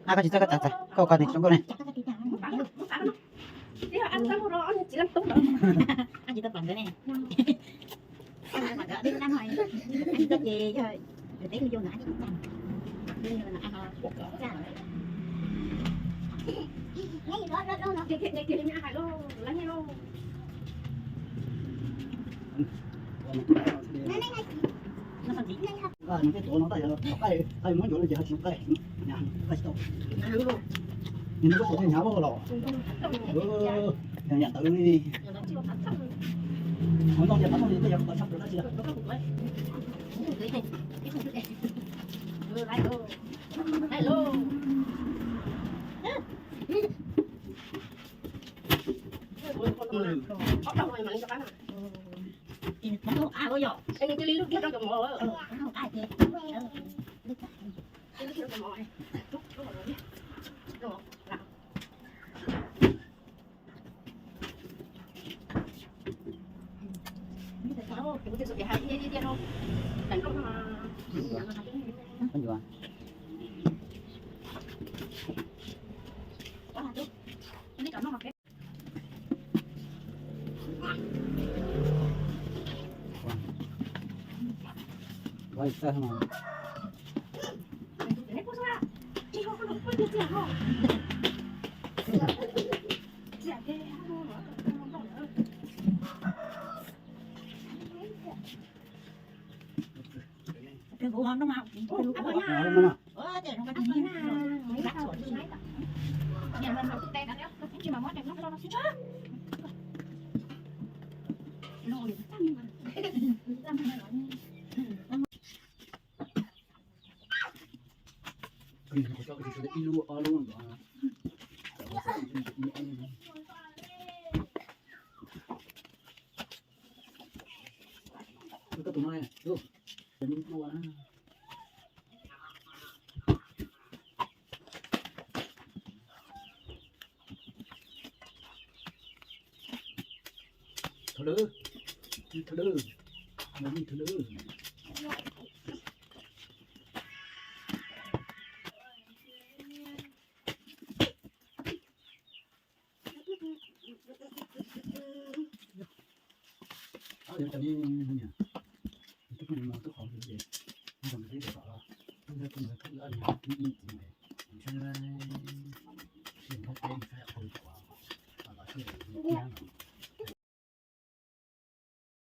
Koj tsis txawj koj txawj txawj, koj koj tsis zoo nkauj ne. Nws tej tuav no tab yog qaij, qaij muab ncuav li ces ho tsis zoo qaij, nyam qaij tsis tau. Nws muab tuav tej hnyav los, yam tawv li. Qhov no ces qhov no ces tej yog qhov tshaj plaws dab tsi. Thov lwm, thov lwm, thov lwm.